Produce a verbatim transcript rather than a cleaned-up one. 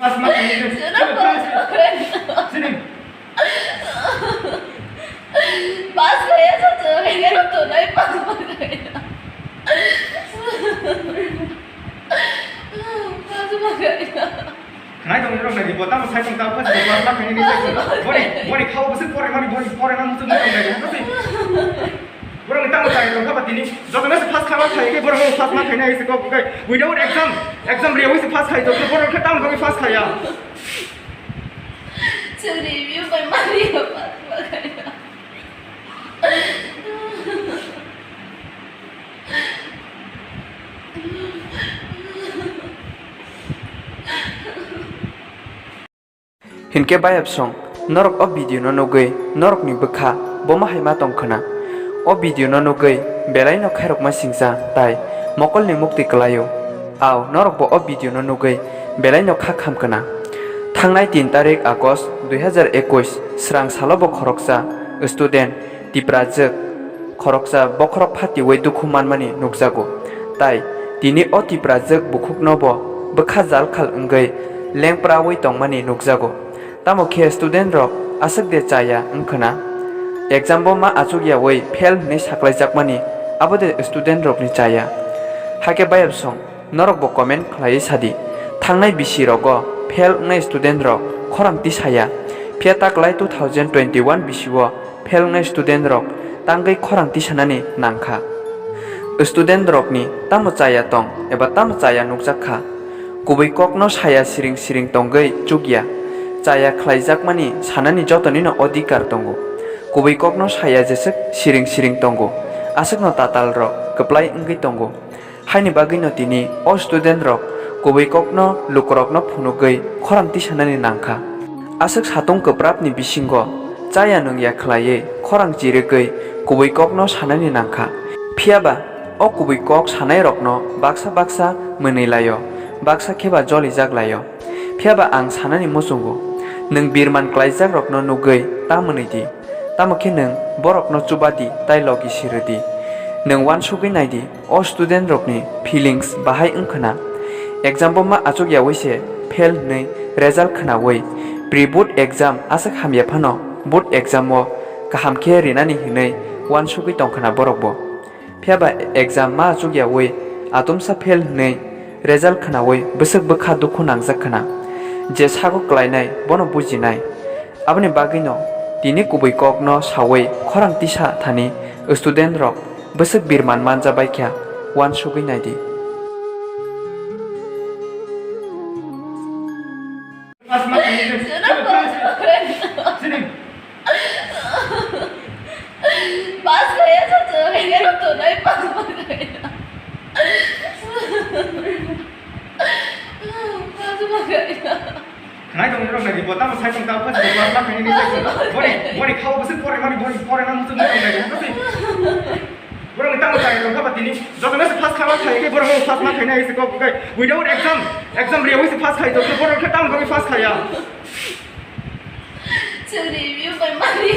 Pass ma khainai. Sini. Pass khainai, pass ma khainai. Pass ma khainai. Khnai tong rok nai bo tamo sai tong ta pass ma khainai ni. Boni, boni khao bwswk pore mani, boni pore mani muchung tong nai. Borok ni tamo chai rok kha ba tini. Joto no se pass kha ma khai ke borok no pass ma khainai se kok kai. Without exam, exam riyawi se pass khai joto borok khe tamo khe pass khaya. Chwng review bai mani pass ma khainai. Hinkhe bayapsong, norok o video no nugwi norokni bwkha bo ma hai ma tong khwna. O video no nugwi belai no khairokma singcha tai mokol ni mukti kwlaio. Ao norok bo o video no nugwi belai no kha kham khwna. Thangnai tin tarik August dui hazar ekush srang salo bo khoroksa student Tiprajwk khoroksa bokhorok phatiwi dukhu manmani nukjago. Tai tini o Tiprajwk bukhukno bo bwkha jalkhal wngwi lengprawi tongmani nukjago. Tamo khe student rok aswk de chaya wngkhwna? Exam bo ma achukyawi fail hwnwi saklaijakmani abo de student rokni chaya? Hakhe bayapsong, norok bo comment khlaiwi sadi. Thangnai bisi rogo fail wngnai student rok khorang tisaya. Phiya taklai two thousand twenty-one bisio fail wngnai student rok tangwi khorang tisanani nangkha. Student rokni tamo chaya tong eba tamo chaya nukjak kha? Kubui kokno saya siring siring tongwi chukya. Chaya khlaijakmani sanani jotonino odhikar tongo. Kubui kokno saya jeswk siring siring tongo. Aswkno tatal rok kwplai wngwi tongo. Haini bagwino tini o student rok kubui kokno lukurokno phunugwi khorang tisanani nangkha. Aswk satung kwprapni bisingo chaya nungya khlaiwi khorang chirigwi kubui kokno sanani nangkha. Phiyaba o kubui kok sanai rokno baksa baksa mwnwi laio, baksa kheba jolijak laio. Phiyaba ang sanani muchungo, nwng birman klaijak rokno nugwi ta mwnwi di. Tamo khe nwng borokno chuba di tai logi si rw di. Nwng uansugwi nai di, o student rokni feelings bahai wng khwna. Exam bo ma achukyawi se fail hwnwi result khwnawi, pre board exam aswk hamya phano board exam o kaham khe rinani hwnwi uansugwi tong khwna borok bo. Phiyaba exam ma achukyawi atomsa fail hwnwi result khwnawi bwswk bwkha dukhu nangjak khwna. Je sago klainai bono bujinai. Aboni bagwino tini kubui kokno sawi khorang tisa thani student rok bwswk birman manja baikha, uansugwi naidi. Pass ma khainai. Sini. Pass khaya sa to, khaya to nai pass ma khaya. Pass ma khaya. Khnai tong rok nai bo tamo sai tong ta pass ma khainai ni. Boni, boni khao bwswk pore mani, boni pore na muchung tong nai. Borok ni tamo chai rok kha ba tini. Joto no se pass kha ma khai ke borok no pass ma khainai se kok kai. Without exam, exam riyawi se pass khai joto borok khe tamo khe pass khaya. Chwng review bai mani.